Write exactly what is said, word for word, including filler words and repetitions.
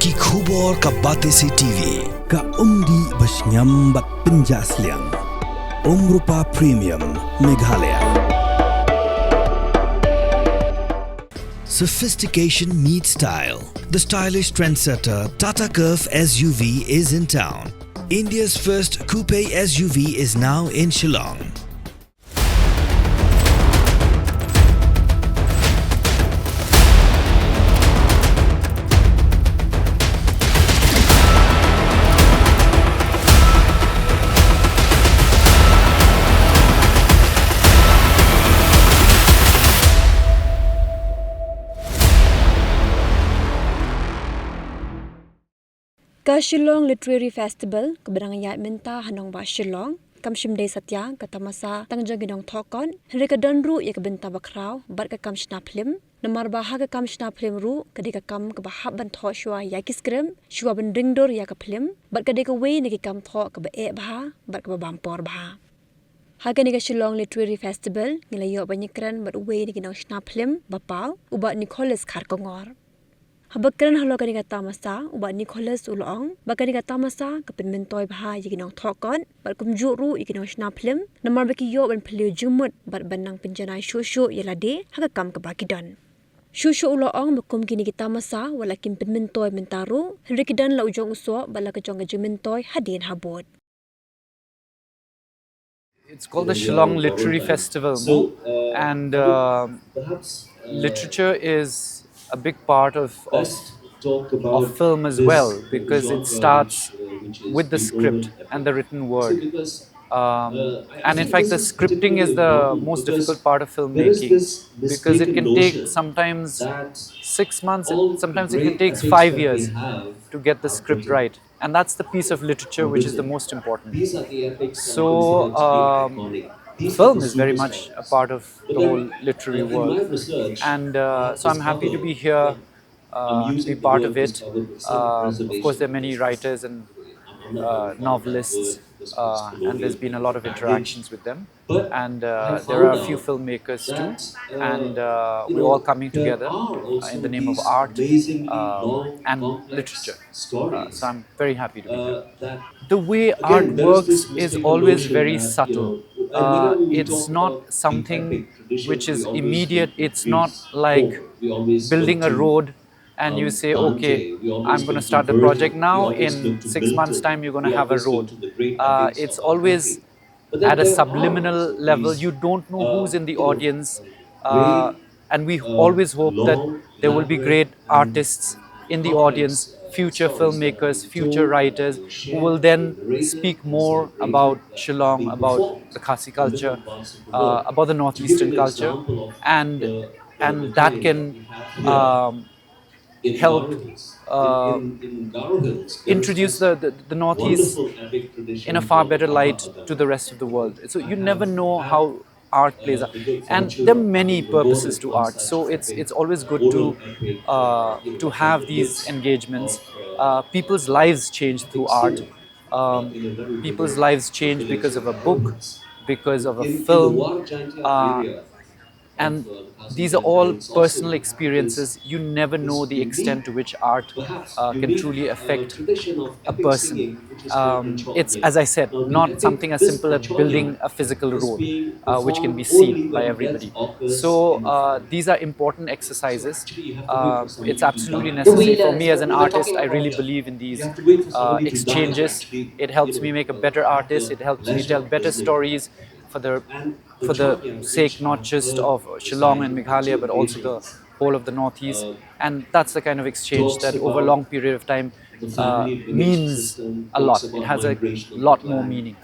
Ki khubor ka Batesi T V, ka umdih ba shngiam bad pynjah sliang. Umrupa Premium, Meghalaya. Sophistication meets style. The stylish trendsetter Tata Curvv S U V is in town. India's first coupe S U V is now in Shillong. Ka Shillong Literary Festival, kaba dang ïaid mynta ha nongbah Shillong, kam shym dei satia ka tamasa tang jong ki nongthoh kot, hynrei ka don ruh ïa ka bynta bakhraw bad ka kam shna phlim. Namar ba ha ka kam shna phlim ruh ka dei ka kam kaba hap ban thoh shuwa ïa ki script, shuwa ban ring dur ïa ka phlim, bad ka dei kawei na ki kam thoh kaba eh bha bad kaba bam por bha. Ha kane ka Shillong Literary Festival ngi la ïoh ban ïakren bad uwei na ki nongshna phlim ba paw, u Bah Nicholas Kharkongor. Haba kren halor kane ka tamasa, u Bah Nicholas u la ong ba kane ka tamasa ka pynmyntoi bha ïa ki nongthoh kot bad kumjuh ruh ïa ki nongshna phlim, namar ba ki ïoh ban phylliew jingmut bad ban nang pynjanai shuh shuh ïa lade ha ka kam kaba ki don. Shuh shuh u la ong ba kum kine ki tamasa wat la kim pynmyntoi mynta ruh, hynrei ki don la u jong u soh bad la ka jong ka jingmyntoi hadien habud. It's called the Shillong Literary Festival, mo, and uh, literature is a big part of, of, of film as well, because it starts with the script and the written word. Um, and in fact, the scripting is the most difficult part of filmmaking, because it can take sometimes six months, it, sometimes it can take five years to get the script right. And that's the piece of literature which is the most important. So, um, film is very much a part of the whole literary world. And uh, so I'm happy to be here, uh, to be part of it. Uh, of course, there are many writers and uh, novelists, uh, and there's been a lot of interactions with them. And uh, there are a few filmmakers too. And uh, we're all coming together uh, in the name of art uh, and literature. Uh, so I'm very happy to be here. The way art works is always very subtle. Uh, it's not something which is immediate. It's not like building a road and you say, "Okay, I'm gonna start the project now. In six months' time, you're gonna have a road." Uh, it's always at a subliminal level. You don't know who's in the audience. Uh, and we always hope that there will be great artists in the audience, future filmmakers, future writers, who will then speak more about Shillong, about the Khasi culture, uh, about the Northeastern culture. And, and that can um, help uh, introduce the, the, the Northeast in a far better light to the rest of the world. So you never know how art plays out. And there are many purposes to art. So it's, it's always good to, uh, to have these engagements. Uh, people's lives change through art. Um, people's lives change because of a book, because of a film. Uh, and these are all personal experiences. You never know the extent to which art uh, can truly affect a person. Um, it's, as I said, not something as simple as building a physical road, uh, which can be seen by everybody. So uh, these are important exercises. Uh, it's absolutely necessary. For me as an artist, I really believe in these uh, exchanges. It helps me make a better artist. It helps me tell better stories for the for the sake not just of Shillong and Meghalaya, but also the whole of the Northeast. And that's the kind of exchange that over a long period of time uh, means a lot. It has a lot more meaning.